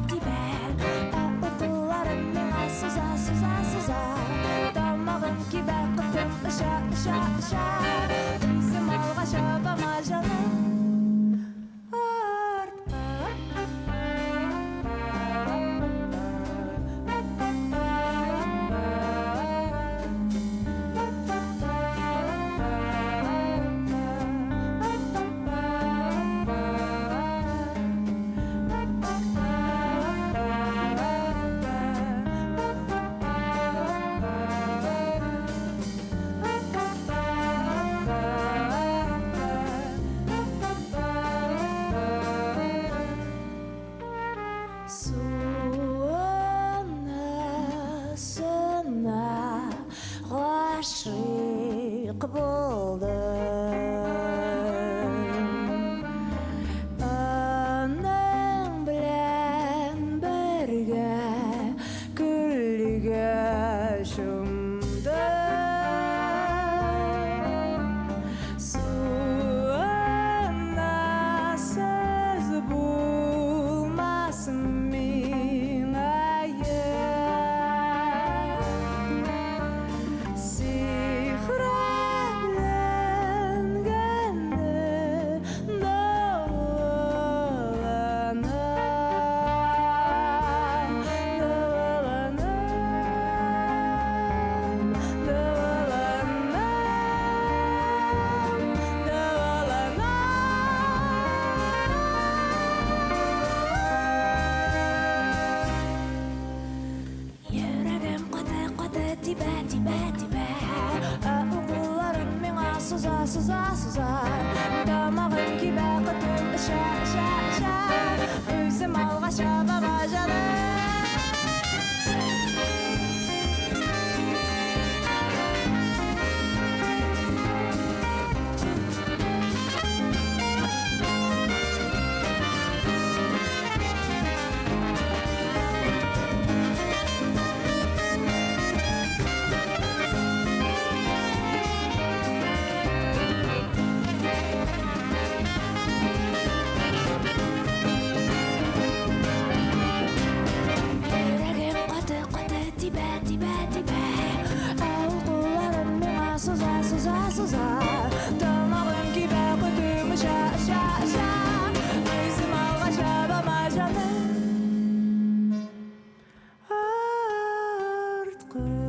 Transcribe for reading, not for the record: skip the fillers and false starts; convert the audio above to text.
тибә. Ә ул кулларын миңа суза, суза, суза. Тамагым кибә, котым оча, оча, оча. Үзем алга чабам, җаным артка. Суынасына гашыйк булдым. Аның белән бергә күлгә чумдым. Суынасыз булмас миңа Сихрәләнгәнне дәваланам, дәваланам, дәваланам, дәваланам. Йөрәгем каты-каты тибә, тибә, тибә. Ә ул кулларын миңа суза, суза, суза. Тамагым кибә, котым оча, оча, оча. Үзем алга чабам, җаным. Йөрәгем каты-каты тибә, тибә, тибә. Ә ул кулларын миңа суза, суза, суза. Тамагым кибә, котым оча, оча, оча. Үзем алга чабам, җаным. Артка.